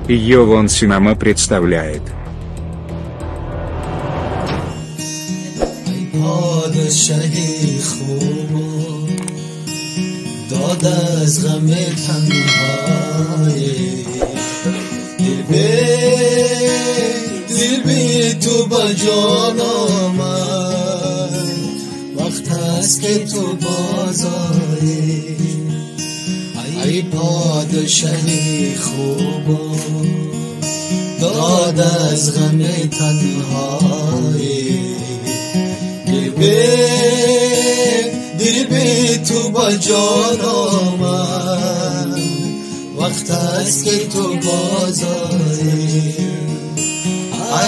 Йовон Синема представляет. پادشاهی خوب داد از غم تنهایی دل بی تو با جان آمد وقت است که تو باز آیی ای پادشاهی خوب داد از غم تنهایی دل بی تو با جان آمد وقت است که تو باز آیی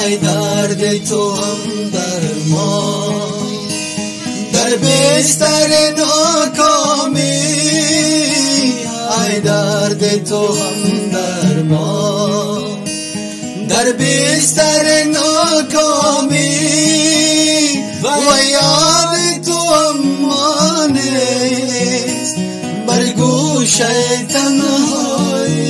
ای درد تو هم در ما در بستر ناکامی ای درد تو هم در ما در بستر ناکامی و یاد تو امان است بر گوشه تنهایی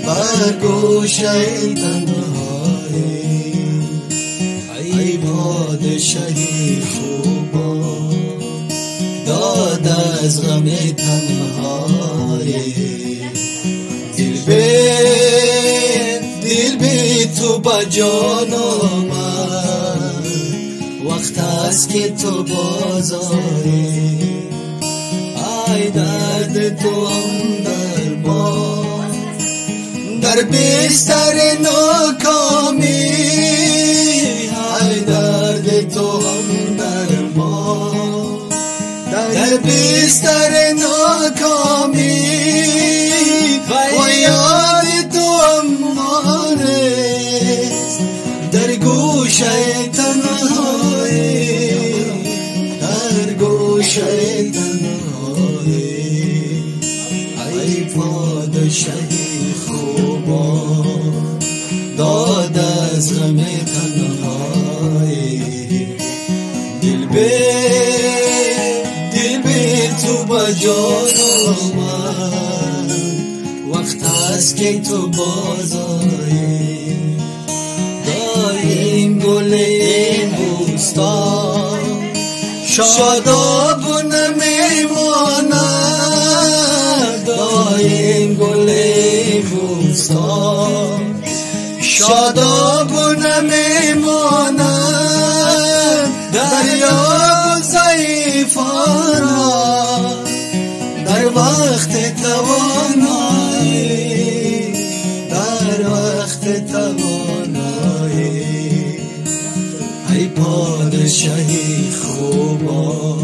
بر گوشه تنهایی ای پادشاهی خوبا داد از غم تنهایی دل بی تو با جان آمد وقت است که تو باز آیی ای درد تو هم در ما در بستر ناکامی ای درد تو هم در ما در بستر ناکامی و یاد تو امان است در گوشه تنهایی در گوشه تنهایی ای پادشاهی خوبا داد از غم تنهایی دل بی تو با جان آمد وقت است که تو باز آیی دایم گل این بوستان شاداب نمیماند دایم گل این بوستان شاداب نمیماند دریا ضعیفان را در وقت توانایی در وقت توانایی ای پادشاهی خوبا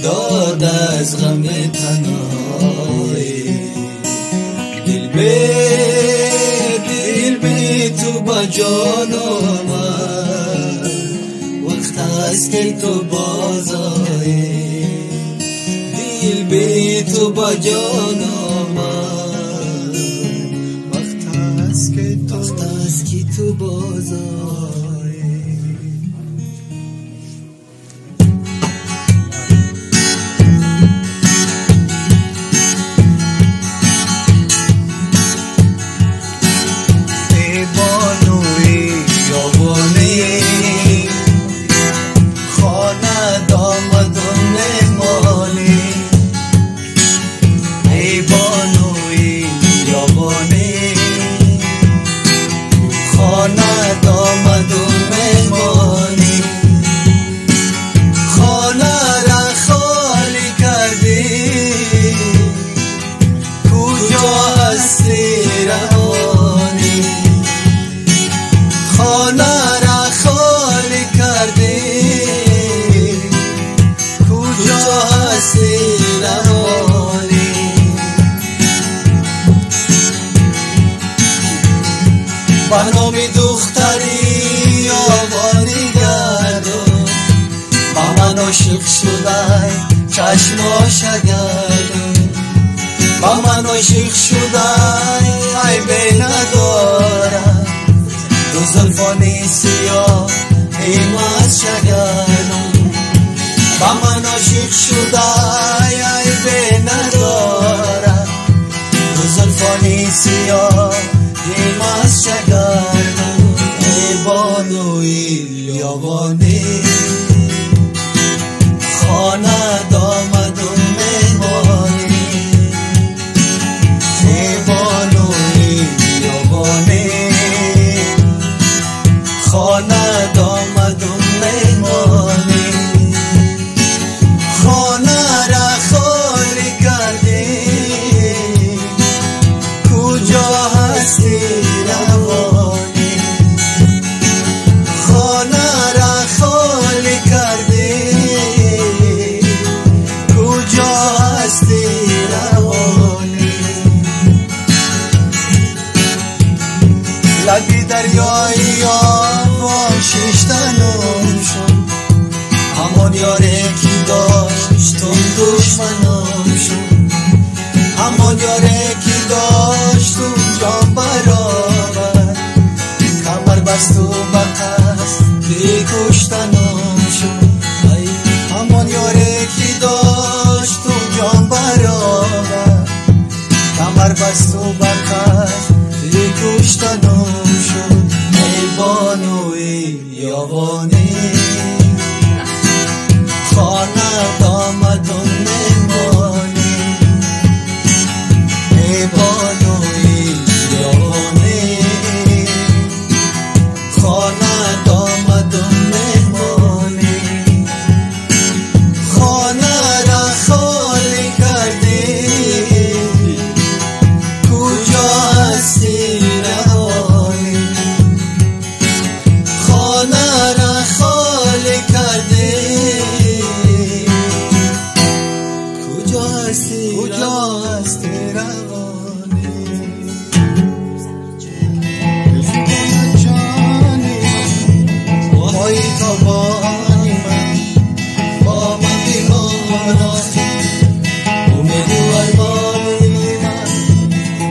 داد از غم تنهایی دل بی تو با جان آمد وقت است که تو باز آیی دل بی تو با جان آمد وقت است که تو باز آیی. ای بانوی یابانی خانه دامد و مهمانی ای بانوی یابانی خانه دامد و مهمانی خانه را خالی کردی کجا هستی روانی خانه را خالی کردی کجا هستی روانی به نام دختری یابانی گردم با من عاشق شده چشماش گردم با من عاشق شده عیبی ندارم دو زلفان سیاه ایماز شگردم با من عاشق شده عیبی ندارم دو زلفان سیاه شگردم ای بانوی یابانی خانه دامدم مهمانی ای بانوی یابانی خانه دامدم مهمانی خانه را خالی کردی کجا هستی روانی خانه را خالی کردی کجا هستی روانی لبی دریای آبان شیشتنم شد همان یاره که داشتم دشمنم شد همان یاره که داشتم جان برابر کمر بست و به قصد کشتنم شد همان یاره که داشتم جان برابر کمر بست و به قصد کشتنم شد ای بانوی یابانی خانه دامدم مهمانی ای بانوی یابانی خانه دامدم مهمانی خانه را خالی کردی کجا هستی روانی خانه را خالی کردی کجا هستی کجا هستی روانی جانی وای تابانی من با من بیمان آخی امید و ارمانی من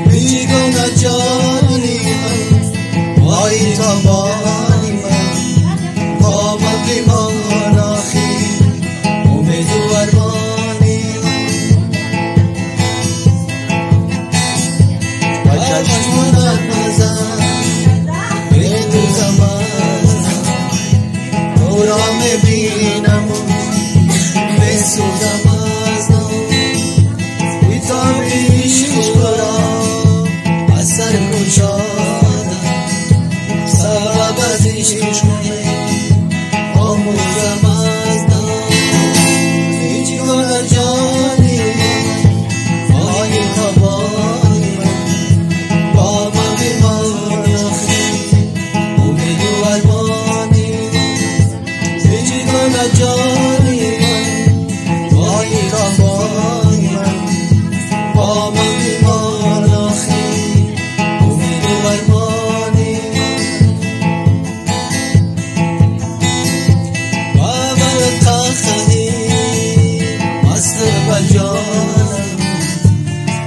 بیگانه جانی من وای تابانی من با من بیمان آخی امید و ارمانی من با چشمونت نظر بدوزم از تو را میبینم و بسوزم از نو بیتاب عشق را از سر گشادم سبب از عشق آموزم از نو هیچ گونه جانی وای تابانی من با من بیمان آخی امید و ارمانی من هیچ گونه جانی من وای تابانی من با من بیمان آخی امید و ارمانی من بابا تخنی مست بجانم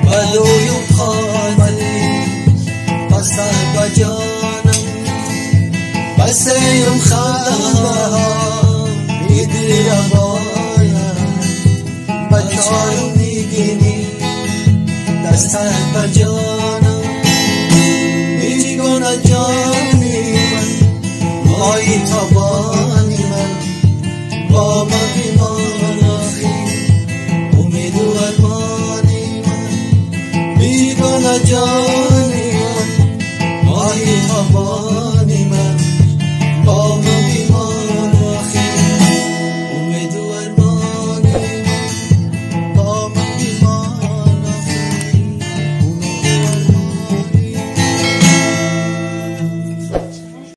بلویم خاطری پس بجانم بسیم خنده میدیرم بایم بچارم میگیری دست بجانم هیچ گونه جانی من وای تابانی من با من بیمان آخی امید و ارمانی من بیگانه جانی من وای تابانی